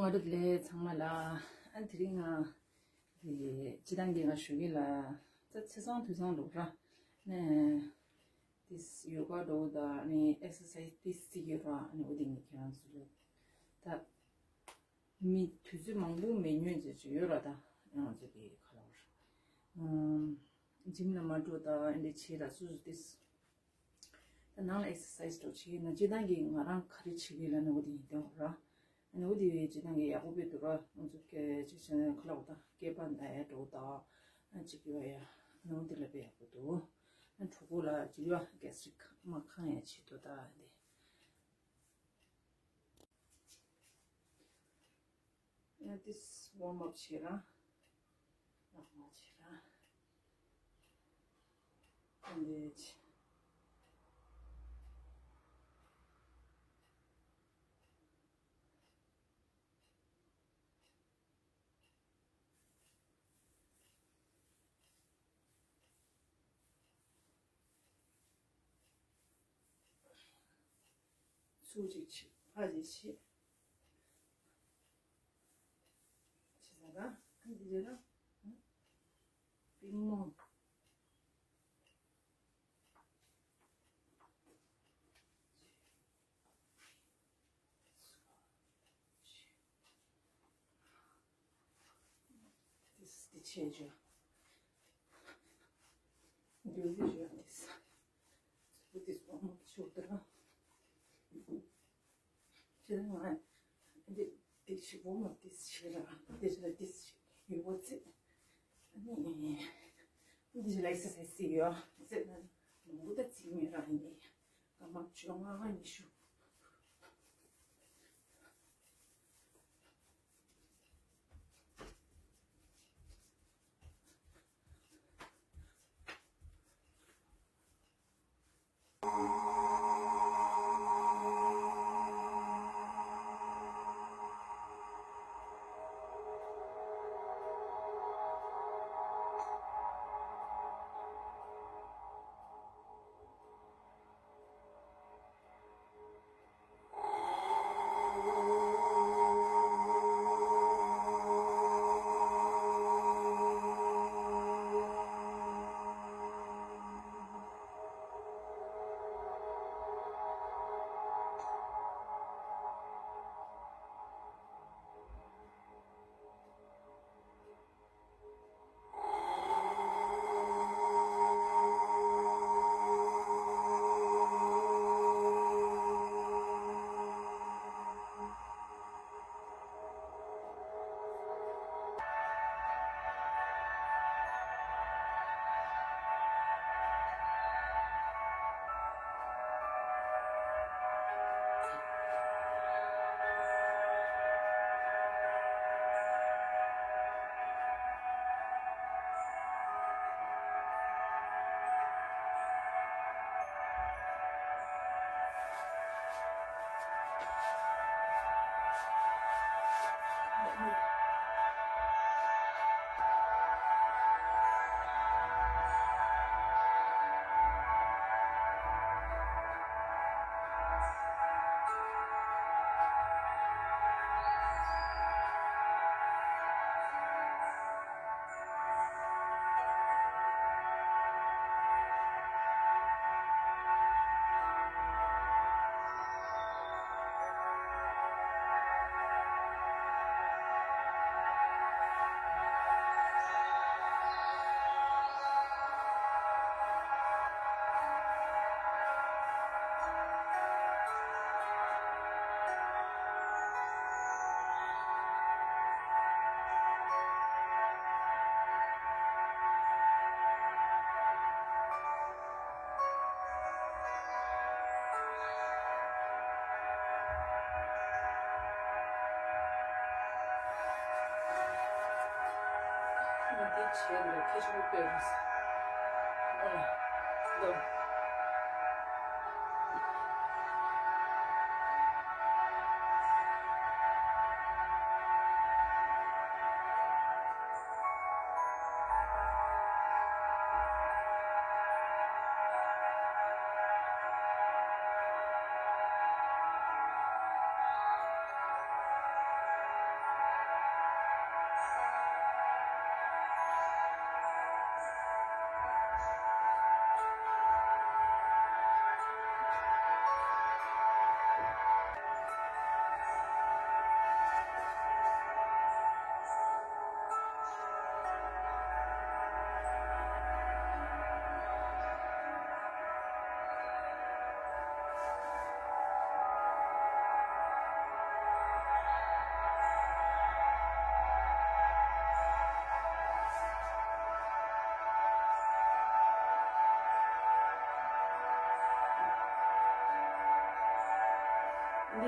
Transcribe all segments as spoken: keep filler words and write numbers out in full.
བཀྲ་ཤིས་བདེ་ལེགས་ཚང་མ་ལ། ཨ་དེ་རིང་ང་དེ་སྤྱིར་བཏང་གི་ང་ཞུ་གི་ལ་ད་ཚེས་བཟང་དུས་བཟང་འགྲོ་ར་ནས་དེ་ཡོ་ག་འགྲོ་ད་ནི་ཨེག་སར་སའི་སི་དེ་སི་ཡོད་ར་ནི་འོ་དེ་ངས་ཁྱེད་རང་ཚོ་ལ་ད། མི་དུས་ཚོད་མང་པོ་མེད་ཉོན་ཅེས་ཅིག་ཡོད་ར་ད། ང་ཚོ་གི་ཁ་ལ་བར་ཇིམ་ལ་མ་འགྲོ་ད་ཨེ་འདྲ་བྱེད་ར་སུ་སུ་ཏིས། ད་ནང་ལ་ཨེག་སར་སའི་སི་འགྲོ་བྱེད་ན་སྤྱིར་བཏང་གི་ང་རང་ག་རེ་བྱེད་གི་ལ་ནི་འོ་དེ་ཡིན་དེ་འོ་ར། ཨ་ནི་འོ་དེ་སྤྱིར་བཏང་གི་ཡག་པོ་བེ་འདུག་ར། ང་ཚོ་སྐད་ཅིག་བྱས་ན་ཁ་ལ་བར་ད་སྐེད་པ་ན་ཡ་འགྲོ་ད་ཨ་ཅིག་ཡོད་ཡ་ནི་འོ་དེ་ལ་བེ་ཡག་པོ་འདུག་ཨ་གྲོད་ཁོག་ལ་ཅིག་ཡོད་གེ་སི་ཊིག་མ་ཁེངས་ཡ་བྱེད་འདུག་ད་ཨ་འདི། ཡང་ཏིས་ཝོམ་ཨབ་བྱེད་ར། ལག་མ་བྱེད་ར། ཨ་འདི་བྱེད། ཚུར་ཅིག་ཕྱིན། ཕར་ཅིག་ཕྱིན། ཕྱིན་ས་ར། ཨ་འདི་རེད་ར། པུས་མོ། This is the change. Do this, this. This is one of the shoulder. This is one of this shoulder. This is this. You what's it? This is exercise. See you. Sit down. What that's in your hand. Come up, show my hand.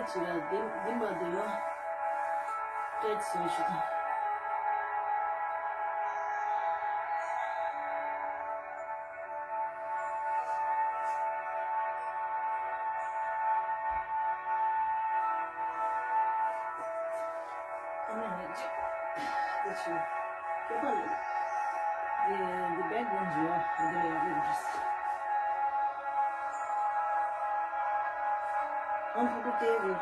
ཅི་ར་འདི་འདི་མ་འདི་ཡོ། སྤྲད་སོང་ཞུ་དང་། ཨ་མ་ནི་ཅི་འདི་ཆུ་ཁྱོད་པ་ལ་འདི་འདི་བེག་ཡོང་ཞུ་ཡོ། འདི་ལ་ཡོང་གི་འདུག་ཨ་ཕྲུ་གུ་སྟེར་རེད།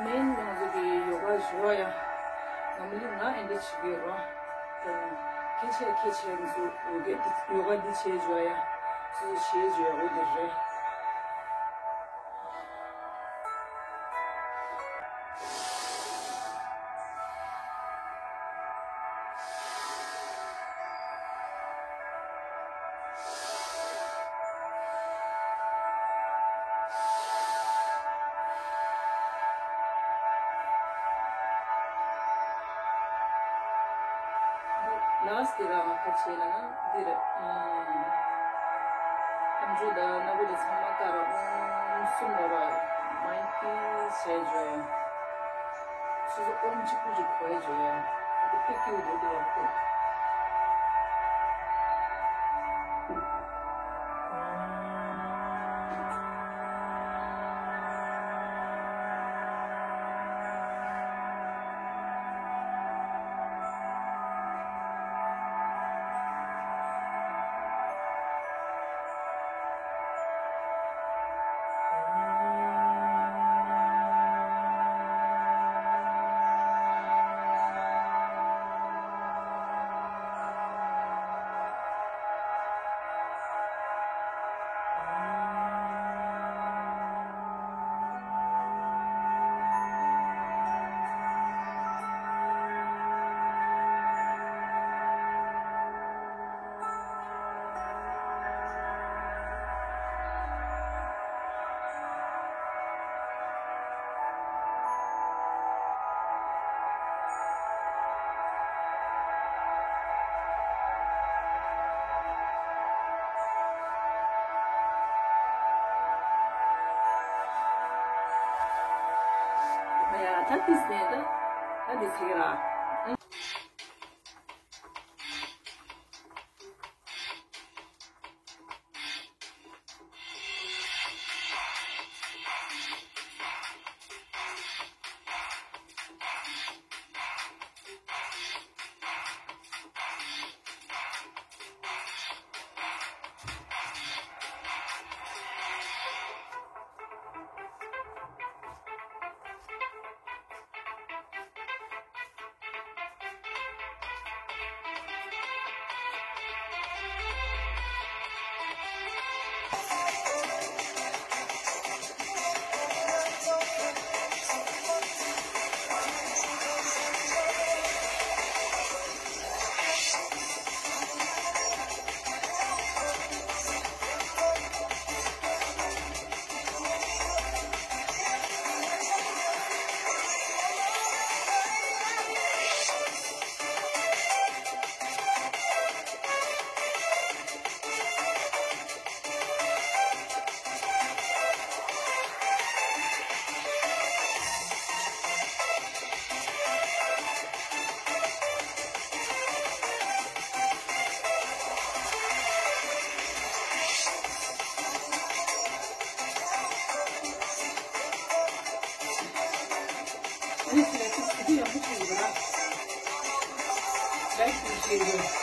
མེན་ནང་ཚོ་གི་ཡོ་ག་ཞུ་བ་ཡ། ནམ་ལི་ང་ཨེ་འདྲ་བྱེད་ཀྱི་རོ། ཁྱེད་ཆེ་ཁྱེད་ཆེ་ཚོ་ཡོ་ག་འདི་ཡོ་ག་འདི་བྱེད་ཞུ་བ་ཡ། སུ་སུ་བྱེད་ཞུ་བ་འོ་འདི་རེད། ལཱ་སི་ཊི་རང་ཁ་ཕྱེ་ལ་ན་འདི་རེད། ཨམ་ཅོག་དང་སྣ་སྒོ་དེ་ཚང་མ་ཀ་ར་ཨོམ་གསུམ་ལ་ར་མའི་ཀི་བྱས་བྱས། སོ་སོ་ཨོམ་གཅིག་པུ་ཅིག་གོ་ཡ་བྱས། ཨ་ཏི་པེ་ཀིའུ་དེ་དེ་ཡག་པོ། ཡ་ད་ཏིས་ནས་ད་ད་འདི་ཚིག་ར། ཨ་ནི་དེ་ལ་ཅིག་བྱེད་དུས་ཡག་པོ་བྱེད་དགོས་ར། ལའིག་ཅིག་བྱེད་དགོས།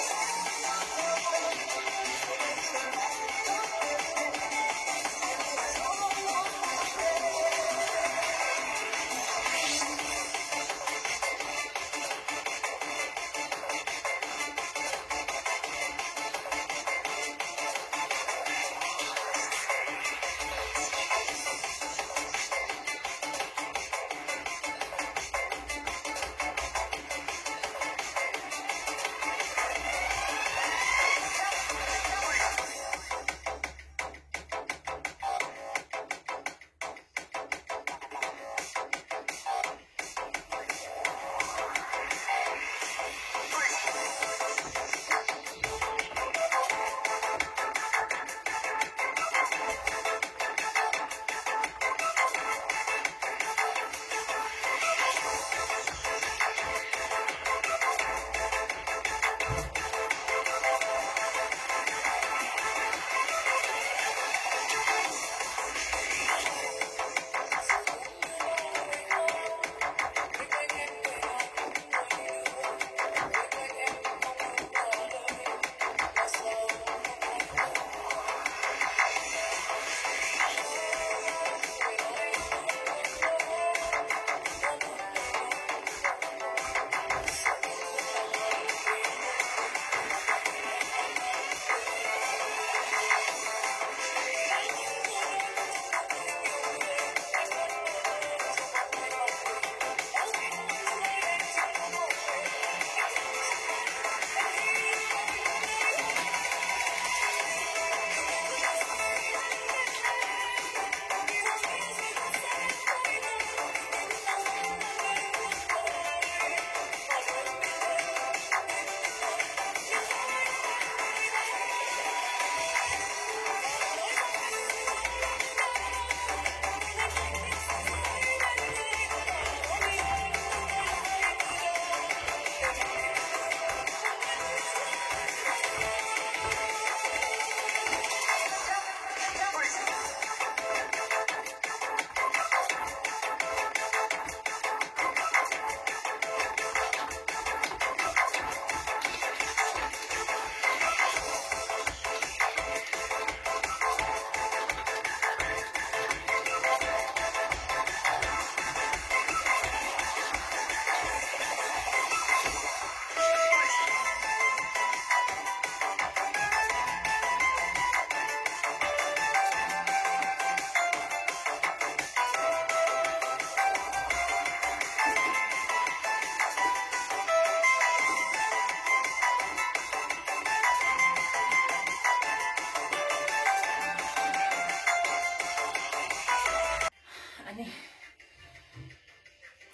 ཨ་ནི།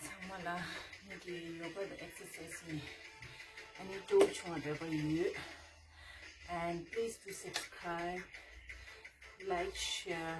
ཚང་མ་ལ་ངེད་ཀྱི་ཡོ་ག་དང་ཨེག་སར་སའི་སི་ནི་ཨ་ནི་སྤྲོ་བོ་བྱུང་བ་འདྲ་པོ་ཡོད། And please do subscribe, like, share.